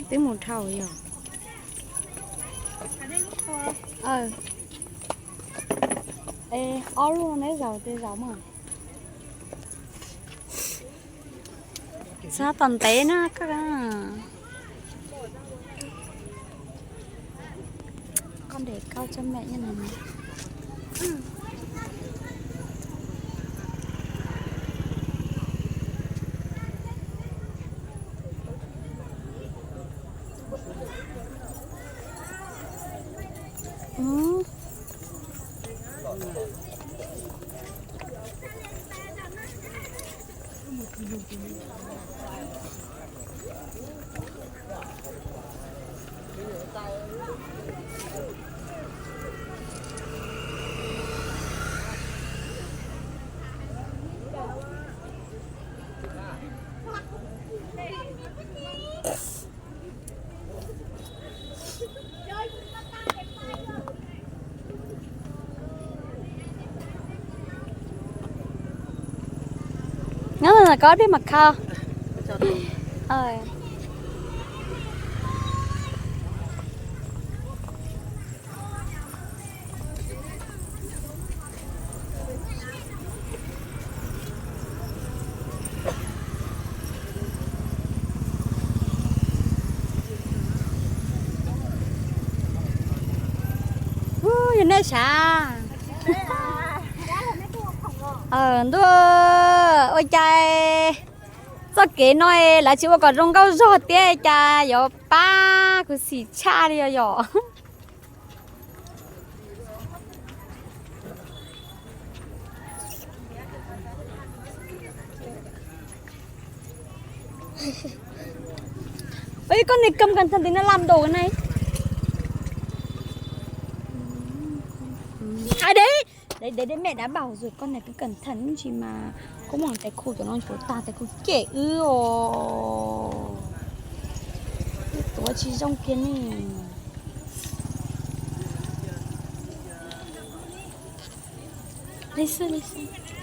Twb mus dhau yog. Ob lub neb zaum tej zaum mas. Txhob tos ntev na koj. Koj ntes koj tsob mem nyob no. Nyob ntawm ko dej mas kho. Yog nej sav. Ntuj, ua cas txoj kev no lawv tsis ua kom zoo nkauj zog thiab cas yuav pab kuv xim tshaj li os yom. Ê, con này cầm cẩn thận tí nó làm đổ cái này. Ai đấy. Đấy, đấy, đấy, mẹ đã bảo rồi, con này cứ cẩn thận chứ mà. Có món tay khu của nó của ta tay khu kệ ư ồ. Tua tsis zoo kiag ne. Li xwb, li xwb.